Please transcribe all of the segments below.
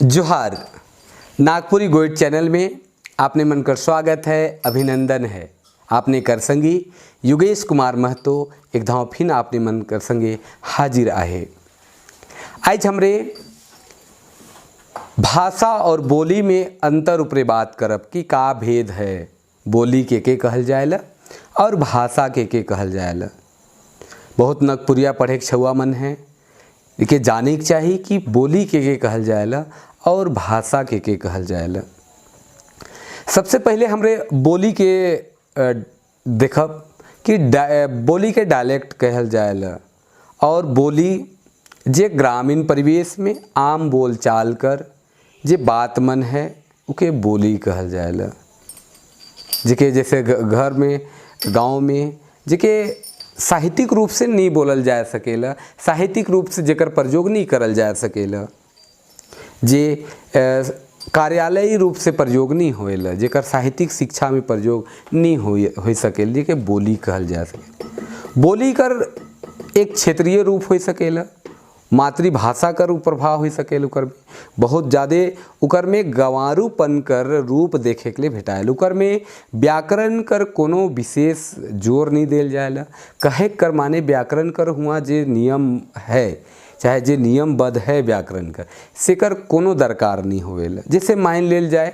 जोहार। नागपुरी गोइट चैनल में आपने मन कर स्वागत है, अभिनंदन है। आपने कर संगी युगेश कुमार महतो एक धाव फिर आपने मन कर संगे हाजिर आहे। आज हमरे भाषा और बोली में अंतर उपरे बात करब कि का भेद है, बोली के कहल जाएला और भाषा के कहल जाएला। बहुत नगपुरिया पढ़े के छुआ मन है, के जाने के चाही कि बोली के कहल जाएला और भाषा के कहल जाएला। सबसे पहले हमरे बोली के देखब कि बोली के डायलेक्ट कहल जाएला और बोली जे ग्रामीण परिवेश में आम बोलचाल कर जे बात मन है उके बोली कहल जाएला। जेके जैसे घर में, गांव में जेके साहित्यिक रूप से नहीं बोलल जा सकेला, साहित्यिक रूप से जेकर प्रयोग नहीं करल जा सकेला, जे कार्यालयी रूप से प्रयोग नहीं होएला, जेकर साहित्यिक शिक्षा में प्रयोग नहीं हो सकेला, जेके बोली कहल जा सकेला। बोली कर एक क्षेत्रीय रूप हो सकेला, मातृभाषा कर प्रभाव हो सकेला, उकर में बहुत ज़्यादा उकर में गंवारूपन कर रूप देखे के लिए भेटायल। उकर में व्याकरण कर कोनो विशेष जोर नहीं देल जाएला। कहे कर माने व्याकरण कर हुआ जे नियम है, चाहे जे नियमबद्ध है व्याकरण कर, से कर कोनो दरकार नहीं होवेला। जैसे मान लेल जाए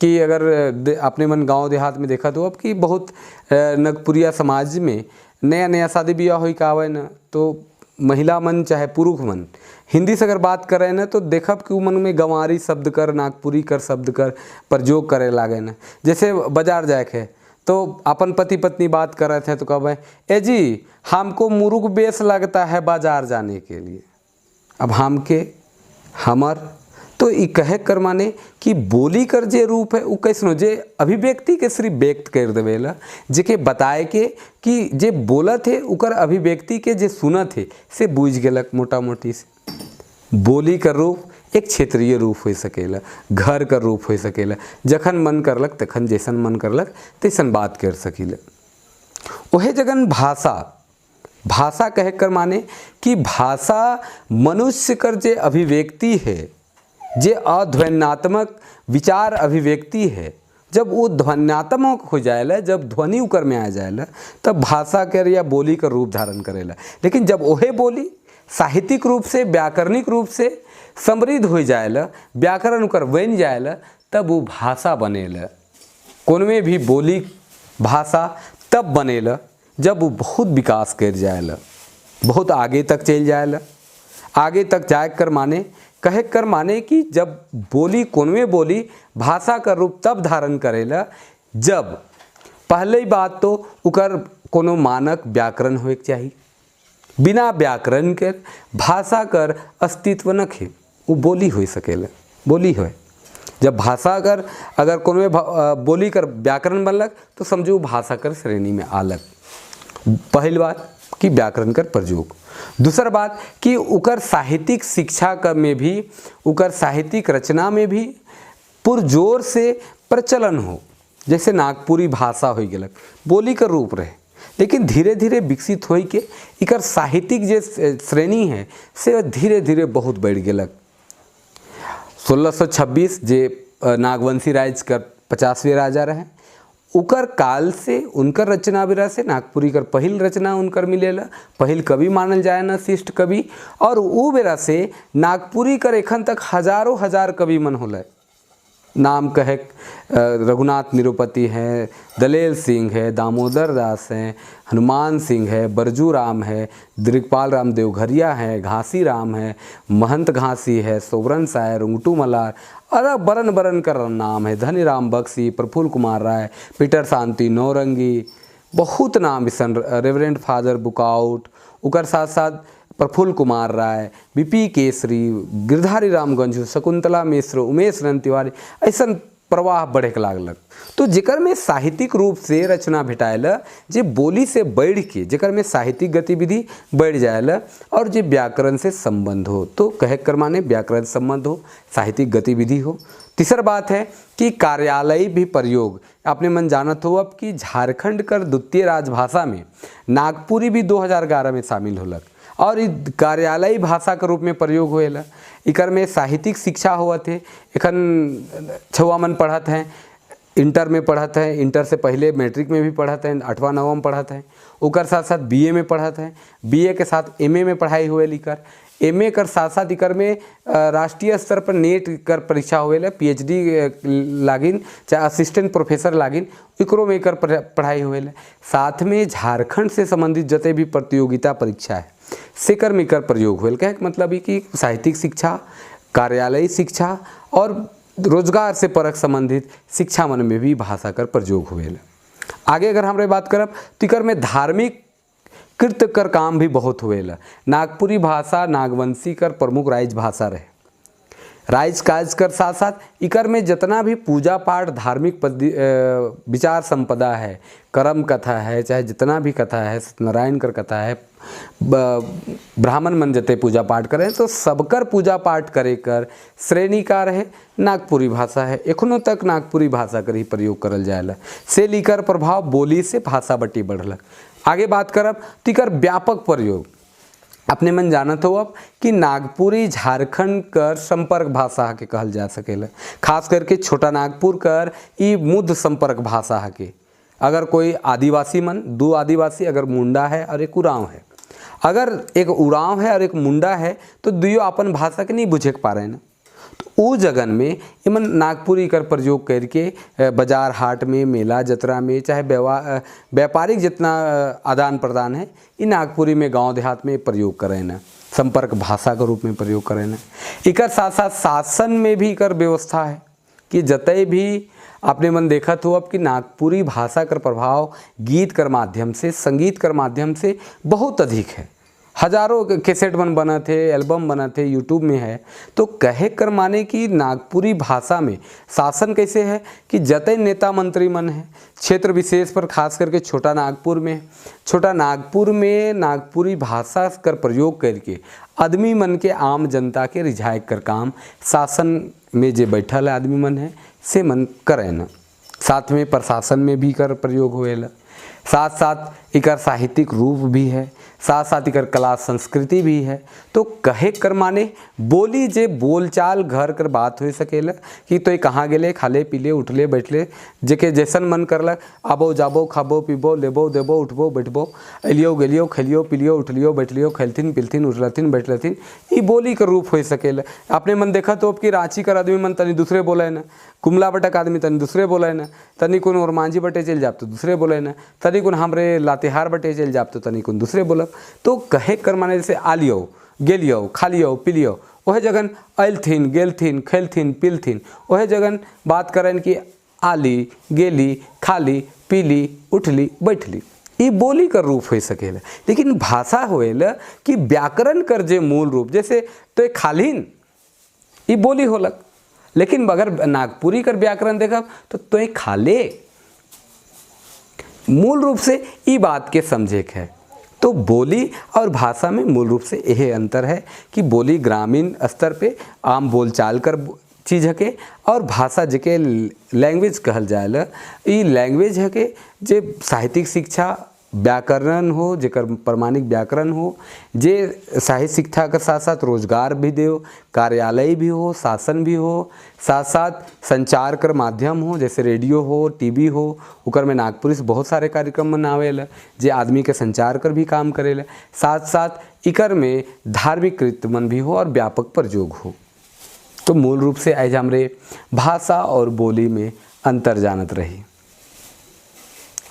कि अगर अपने मन गांव देहात में देखा तो अब कि बहुत नगपुरिया समाज में नया नया शादी ब्याह होई का आवे न, तो महिला मन चाहे पुरुष मन हिंदी से अगर बात करें ना तो देखब कि मन में गंवारी शब्द कर, नागपुरी कर शब्द कर प्रयोग करे लागे न। जैसे बाजार जाए के तो अपन पति पत्नी बात कर रहे थे तो कब ए जी हमको मुरुग बेस लगता है बाजार जाने के लिए। अब हमके हमर तो ई कहे कर माने कि बोली कर जे रूप है उ कैसनो जे अभिव्यक्ति के सिर्फ व्यक्त कर देवेला, जेके बताए के कि जे बोलत है उकर अभिव्यक्ति के जे सुनत है से बुझ गेलक मोटा मोटी से। बोली कर रूप एक क्षेत्रीय रूप हो सकेला, घर कर रूप हो सकेला, जखन मन करलक तखन जैसन मन करलक तैसन बात कर सकीला। वह जगन भाषा, भाषा कहे कर माने कि भाषा मनुष्य कर जे अभिव्यक्ति है, जे अध्वन्यात्मक विचार अभिव्यक्ति है, जब वो ध्वन्यात्मक हो जाएला, जब ध्वनि उकर में आ जाएला तब भाषा कर या बोली कर रूप धारण करेला। लेकिन जब वह बोली साहित्यिक रूप से व्याकरणिक रूप से समृद्ध हो जाएला, व्याकरण उकर बन जाएला, तब वो भाषा बनेला। कोनमे भी बोली भाषा तब बनेला जब वो बहुत विकास कर जाएला, बहुत आगे तक चल जाएला। आगे तक जाए कर माने कहे कर माने कि जब बोली कोनवे बोली भाषा का रूप तब धारण करेला जब पहले ही बात तो उकर कोनो मानक व्याकरण होए के चाहिए। बिना व्याकरण के भाषा कर अस्तित्व न खे, वो बोली हो सकेला, बोली होए। जब भाषा कर अगर कोनो बोली कर व्याकरण बनलक तो समझो भाषा कर श्रेणी में आलक। पहली बात कि व्याकरण कर प्रयोग, दूसर बात कि उकर साहित्यिक शिक्षा कर में भी, उकर साहित्यिक रचना में भी पुरजोर से प्रचलन हो। जैसे नागपुरी भाषा हो गलक, बोली कर रूप रहे, लेकिन धीरे धीरे विकसित होई के इकर साहित्यिक जे श्रेणी है से धीरे धीरे बहुत बढ़ गलक। 1626 जे नागवंशी राज कर 50वें राजा रहे, उकर काल से उनकर रचना बिरा से नागपुरी कर पहिल रचना उनकर मिलेला, पहिल कवि मानल जाए ना शिष्ट कवि। और वो बेरा से नागपुरी कर एखन तक हजारों हजार कवि मन होले। नाम कहे रघुनाथ निरुपति है, दलेल सिंह है, दामोदर दास हैं, हनुमान सिंह है, बरजू राम है, दीर्घपाल राम देवघरिया है, घासी राम है, महंत घासी है, सोबरन साय, रुंगटू मलार, अरे बरन बरन कर नाम है, धनीराम बख्शी, प्रफुल्ल कुमार राय, पीटर शांति नौरंगी, बहुत नाम इसन, रेवरेंड फादर बुकाउट, उकर साथ साथ प्रफुल्ल कुमार राय, बीपी केसरी, गिरधारी राम गंजू, शकुंतला मिश्र, उमेश रन तिवारी, ऐसा प्रवाह बढ़े के लागलक। तो जेकर में साहित्यिक रूप से रचना भेटायल, जे बोली से बढ़ के जेकर में साहित्यिक गतिविधि बढ़ जायल और जे व्याकरण से संबंध हो, तो कहे कर माने व्याकरण संबंध हो, साहित्यिक गतिविधि हो। तीसरा बात है कि कार्यालयी भी प्रयोग, आपने मन जानत हो अब कि झारखंड कर द्वितीय राजभाषा में नागपुरी भी 2011 में शामिल होलक। और इ कार्यालयी भाषा के रूप में प्रयोग होएला। इकर में साहित्यिक शिक्षा होवत है। एखन छुआ मन पढ़त हैं, इंटर में पढ़त हैं, इंटर से पहले मैट्रिक में भी पढ़त हैं, 8वां 9वां में पढ़त हैं, ओकर साथ साथ बीए में पढ़त हैं, बीए के साथ एमए में पढ़ाई होएल इकर, एमए कर साथ साथ इकर में राष्ट्रीय स्तर पर नेट कर परीक्षा होएला, पीएचडी लागिन चाहे असिस्टेंट प्रोफेसर लागिन, इकरो में एकर पढ़ाई होएला। साथ में झारखंड से संबंधित जते भी प्रतियोगिता परीक्षा है सेकर में एकर प्रयोग होएल। कहे के मतलब कि साहित्यिक शिक्षा, कार्यालयी शिक्षा और रोजगार से परक संबंधित शिक्षा मन में भी भाषा कर प्रयोग होएला। आगे अगर हमरे बात करब तो इकर में धार्मिक कृत्य कर काम भी बहुत होएला। नागपुरी भाषा नागवंशी कर प्रमुख राइज भाषा रहे। राइज काज कर साथ साथ इकर में जितना भी पूजा पाठ धार्मिक विचार संपदा है, करम कथा है, चाहे जितना भी कथा है, सत्यनारायण कर कथा है, ब्राह्मण मन जते पूजा पाठ करें तो सबकर पूजा पाठ करे कर श्रेणी का रहे नागपुरी भाषा है। एखनो तक नागपुरी भाषा कर ही प्रयोग करल जाएला। से लिकर प्रभाव बोली से भाषा बटी बढ़लक। आगे बात करब तो इकर व्यापक प्रयोग अपने मन जानत हो अब कि नागपुरी झारखंड कर संपर्क भाषा के कहल जा सकेला। खास करके छोटा नागपुर कर ई मुद्ध संपर्क भाषा के। अगर कोई आदिवासी मन, दो आदिवासी अगर मुंडा है और एक उरांव है, अगर एक उरांव है और एक मुंडा है तो दुइयो अपन भाषा के नहीं बुझे पा रहे ना, तो ऊ जगन में इमन नागपुरी कर प्रयोग करके बाजार हाट में, मेला जतरा में, चाहे व्यापारिक जितना आदान प्रदान है इ नागपुरी में गांव देहात में प्रयोग करें ना, संपर्क भाषा के रूप में प्रयोग करें ना। इकर साथ साथ शासन में भी इकर व्यवस्था है कि जतई भी आपने मन देखा तो अब कि नागपुरी भाषा कर प्रभाव गीत कर माध्यम से, संगीत कर माध्यम से बहुत अधिक है। हजारों कैसेट मन बनत है, एल्बम बनत है, यूट्यूब में है। तो कहे कर माने कि नागपुरी भाषा में शासन कैसे है कि जतई नेता मंत्री मन है क्षेत्र विशेष पर, खास करके छोटा नागपुर में, छोटा नागपुर में नागपुरी भाषा कर प्रयोग करके आदमी मन के आम जनता के रिझाए कर काम शासन में जे बैठल आदमी मन है से मन करे न। साथ में प्रशासन में भी कर प्रयोग होएला। साथ साथ इकर साहित्यिक रूप भी है, साथ साथ इकर कला संस्कृति भी है। तो कहे कर माने बोली जे बोलचाल घर कर बात हो सकेला कि तो कहाँ गेले, खाले पीले, उठले बैठले, जेके जैसन मन करलक, आबो जाबो, खाबो पीबो, लेबो देबो, उठबो बैठबो, अलियो गेलियो, खेलियो पिलियो, उठलियो बैठलियो, खेलथिन पिलथिन, उठलथिन बैठलथिन, ई बोली के रूप हो सकेला। अपने मन देखा तो अब कि रांची कर आदमी मन तनी दूसरे बोले न, कुमला बटक आदमी तनी दूसरे बोले न, तनी कोन ओरमांझी बटे चल जाब तो दूसरे बोले न, तनी कोन हमरे लातेहार बटे चल जाब तो तनी कोन दूसरे बोलब। तो कहे कर माने जैसे आलियो गेलियो, खालियो पिलियो, वह जगन अलथिन गेलथिन, खेलथिन पिलथिन, वह जगन बात करें कि आली गेली, खाली पीली, उठली बैठली, ई बोली कर रूप हो सकेला। लेकिन भाषा होएला कि व्याकरण कर जे मूल रूप, जैसे तो खालीन ई बोली होलक, लेकिन अगर नागपुरी कर व्याकरण देखब तो तोय खाले, मूल रूप से ई बात के समझे के है। तो बोली और भाषा में मूल रूप से यह अंतर है कि बोली ग्रामीण स्तर पे आम बोलचाल कर चीज़ हके और भाषा जेके लैंग्वेज कहल जाएला, ई लैंग्वेज हके जे साहित्यिक शिक्षा व्याकरण हो, जेकर प्रमाणिक व्याकरण हो, जे साहित्य शिक्षा के साथ साथ रोजगार भी दे, कार्यालय भी हो, शासन भी हो, साथ साथ संचार कर माध्यम हो, जैसे रेडियो हो, टीवी हो, ओकर में नागपुरी से बहुत सारे कार्यक्रम मनावेला जे आदमी के संचार कर भी काम करेला। साथ साथ इकर में धार्मिक कृत्य मन भी हो और व्यापक प्रयोग हो। तो मूल रूप से आज हमरे भाषा और बोली में अंतर जानत रही।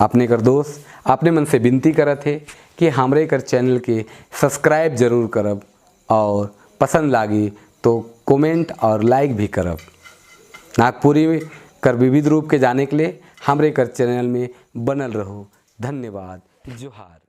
अपने कर दोस्त अपने मन से विनती करत है कि हमरे कर चैनल के सब्सक्राइब जरूर करब और पसंद लागी तो कमेंट और लाइक भी करब। नागपुरी कर विविध रूप के जाने के लिए हमरे कर चैनल में बनल रहो। धन्यवाद। जोहार।